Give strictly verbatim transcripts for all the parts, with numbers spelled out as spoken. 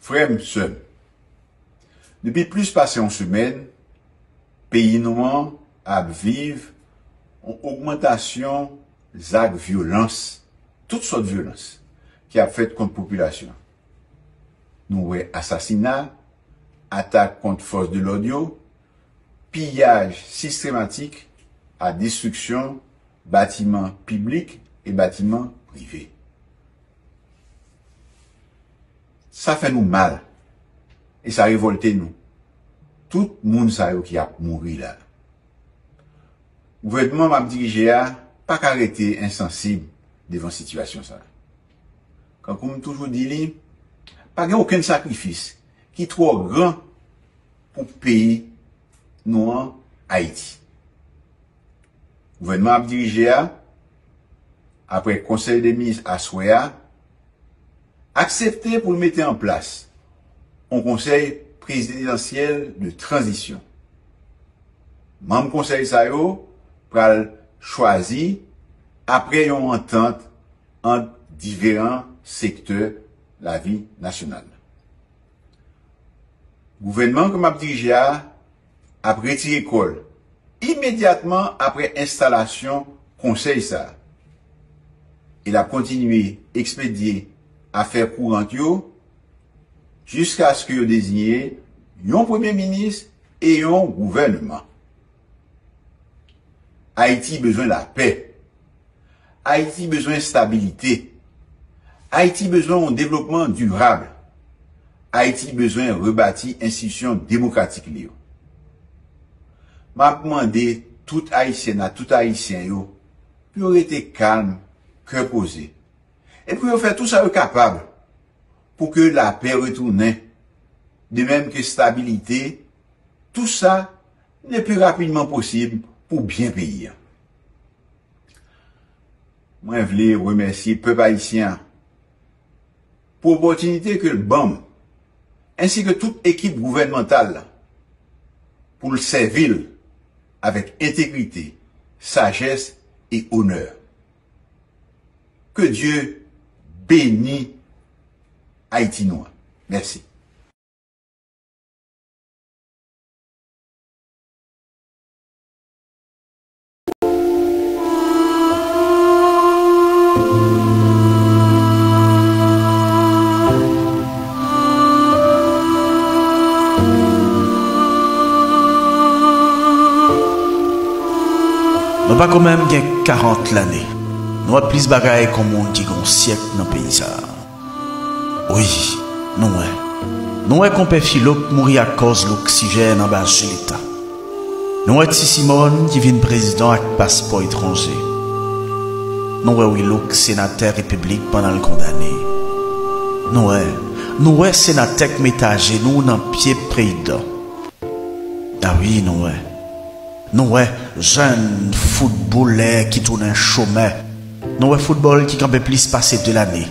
Frè m, sè m, depi plis pase yon semèn, peyi nou an ap viv yon ogmantasyon zak vyolans, tout sòt vyolans, ki ap fèt kont popilasyon an. Nou wè asasina, atak kont fòs de lòd yo, piyaj sistematik ak destriksyon batiman piblik e batiman prive. Sa fè nou mal e sa revòlte nou. Tout moun sa yo ki ap mouri la. Gouvènman m ap dirije a pa ka rete ensansib devan sitiyasyon sa a. Kankou m toujou di li, pa gen okenn sakrifis ki twò gran pou peyi nou an, Ayiti. Gouvènman ap dirije a, apre konsèy de minis aswè a, aksepte pou l mete an plas yon konsèy prezidansyèl de tranzisyon. Manm konsèy sa yo pral chwazi apre yon antant ant diferan sektè lavi nasyonal. Gouvènman ke m ap dirije a ap retire kò l imedyatman apre enstalasyon konsèy sa a. E l ap kontinye ekspedye afè kourant yo jiskaske yo deziye yon premye minis e yon gouvènman. Ayiti bezwen lapè. Ayiti bezwen estabilite. Ayiti bezwen yon devlopman dirab. Ayiti bezwen rebati enstitisyon demokratik li yo. M ap mande tout Ayisyèn ak tout Ayisyen yo pou yo rete kalm, kè poze, e pou yo fè tou sa yo kapab pou ke lapè retounen, de menm ke estabilite, tou sa le pli rapidman posib pou byen peyi a. Mwen vle remèsye pèp ayisyen an pou opòtinite ke l ban m, ensi ke tout ekip gouvènmantal la, pou l sèvi l avèk entegrite, sajès e onè. Ke Dye beni Ayiti nou an. Mèsi. Nou pako menm gen karant lane. Nou wè plis bagay ke yon moun ki gen yon syèk nan peyi sa a. Wi, nou wè. Nou wè Konpè Filo k mouri akòz loksijèn anba je Leta. Nou wè Ti Simòn ki vin prezidan ak paspò etranje. Nou wè Wilou k senatè repiblik pandan l kondane. Nou wè, nou wè senatè k met ajenou nan pye prezidan. A wi, nou wè. Nou wè jèn foutbolè ki tounen chomè. Nou wè foutbòl ki kanpe plis pase de lane.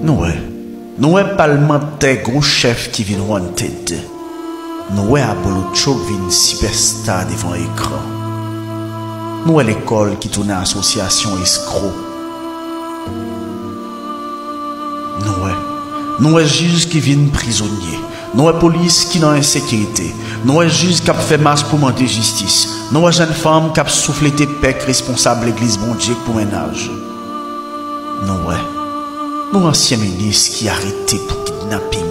Nou wè. Nou wè palmantè gwo chèf ki vin wanted. Nou wè abolotcho k vin sipèsta devan ekran. Nou wè lekòl ki tounen asosyasyon eskwo. Nou wè. Nou wè jij ki vin prizonye. Nou wè polis ki nan ensekirite. Nou wè jij k ap fè mach pou mande jistis. Nou wè jèn fanm k ap souflete pèk responsab legliz Bondye k pou mennaj. Nou wè. Nou wè ansyen minis ki arete pou kidnaping.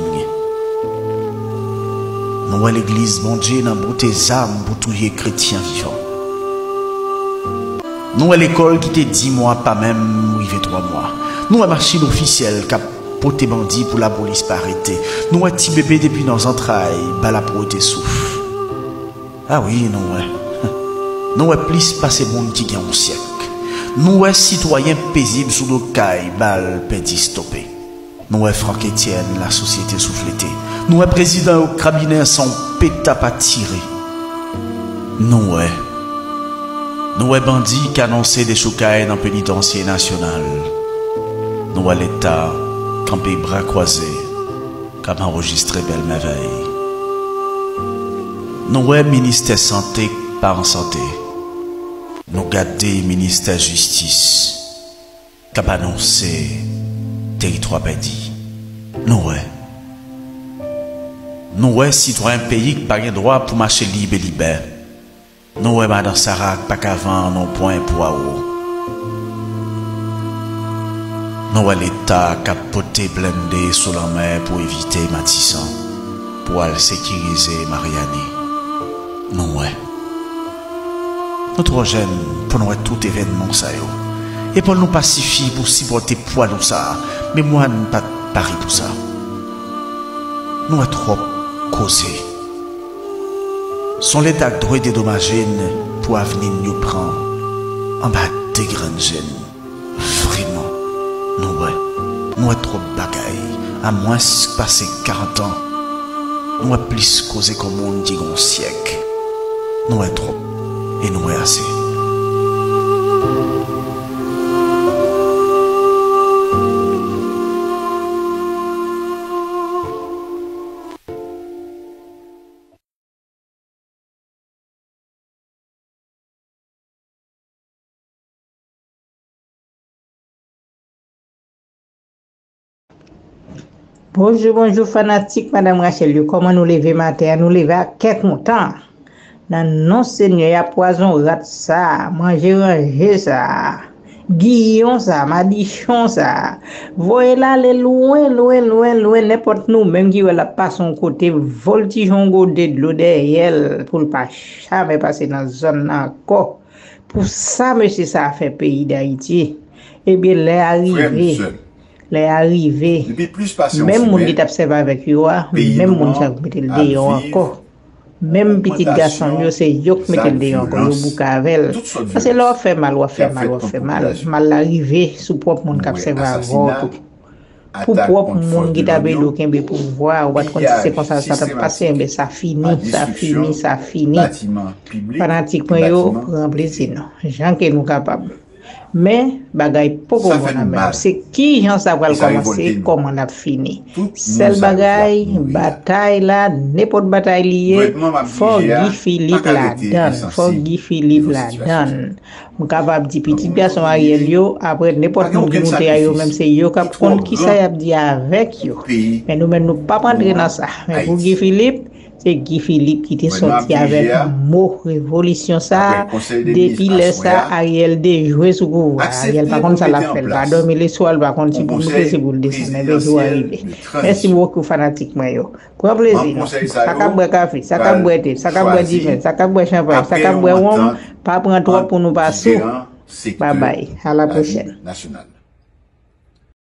Nou wè legliz Bondye nan boute zam pou touye kretyen vivan. Nou wè lekòl ki te di mwa pa menm rive twa mwa. Nou wè machin ofisyèl k ap pote bandi pou lapolis pa rete. Nou wè ti bebe depi nan zantray, bal ap wote souf. A wi, nou wè. Nou wè plis pase moun ki gen yon syèk. Nou wè sitwayen pezib sou do kay, bal pèdi stope. Nou wè Franck Etienne, lasosyete souflete. Nou wè prezidan yo k krabinen san yon peta pa tire. Nou wè. Nou wè bandi k anonse dechoukay nan penitansye nasyonal. Nou wè Leta kanpe bra kwaze, k ap anrejistre bèl mèvèy. Nou wè ministè sante k pa an sante. Nou gade ministè jistis k ap anonse teritwa pèdi. Nou wè. Nou wè sitwayen peyi k pa gen dwa pou mache lib e libè. Nou wè madan Sara k pa ka vann yon pwen pwawo. Nou wè Leta k ap pote blende sou lanmè pou evite Matisan, pou al sekirize Maryani. Nou wè. Nou twò jèn pou n wè tout evènman sa yo. Epòl nou pa sifi pou sipòte pwa lou sa a. Memwa n pa t pare pou sa. Nou wè twòp koze. Se yon Leta k dwe dedomaje n pou avni n yo pran anba de grenn je n. Vrèman, nou wè, nou wè twòp bagay. A mwens pase karant an, nou wè plis koze kò moun ki gen yon syèk. Nou wè twòp e nou wè ase. Bonjou, bonjou fanatik Madam Rachel yo. Kòman nou leve maten an? Nou leve ak kè kontan. Nan non Senyè a, pwazon rat sa, manje ranje sa, giyon sa, madichon sa, voye l ale lwen, lwen, lwen, lwen, nenpòt nou menm ki wè l ap pase yon kote, voltije yon gode dlo dèyè l pou l pa jamè pase nan zòn nan ankò. Pou sa mesye sa a fè peyi Dayiti. Ebyen, lè a rive, lè a rive, menm moun ki t ap sèvi avèk yo a, menm moun sa yo k mete l deyò ankò. Menm pitit gason m yo, se yo k mete l deyò ankò, yo bouke avè l. Paske lè w ap fè mal, w ap fè mal, w ap fè mal. Mal la rive sou pwòp moun k ap sèvi avè w tou. Pou pwòp moun ki t ap ede w kenbe pouvwa a, ou pa t konn si se konsa sa t ap pase, enben sa fini, sa fini, sa fini. Fanatik mwen yo, pran plezi nou, jan ke nou kapab. Men, bagay poko bon nan men nou. Se kijan sa pral kòmanse, kòman l ap fini. Sèl bagay, batay la, nenpòt batay li ye, fò Guy Philippe ladan l, fò Guy Philippe ladan l. M kapab di pitit gason Ariel yo, apre nenpòt moun ki moute a yo menm se yo k ap konn kisa y ap di avèk yo. Men nou menm nou p ap antre nan sa. Men pou Guy Philippe, se Guy Philippe ki te sòti avèk mo revolisyon sa a. Depi lè sa a, Ariel dejwe sou pouvwa a. Ariel pa konn sa l ap fè. L pa dòmi leswa, l pa konn si pou l moute, si pou l desann. Enben jou a rive. Mèsi bokou fanatik mwen yo. Pran plezi nou. Sa k ap bwè kafe, sa k ap bwè te, sa k ap bwè diven, sa k ap bwè chanpay, sa k ap bwè wonm, pa pran twòp pou nou pa sou. Babay, a la pwochèn.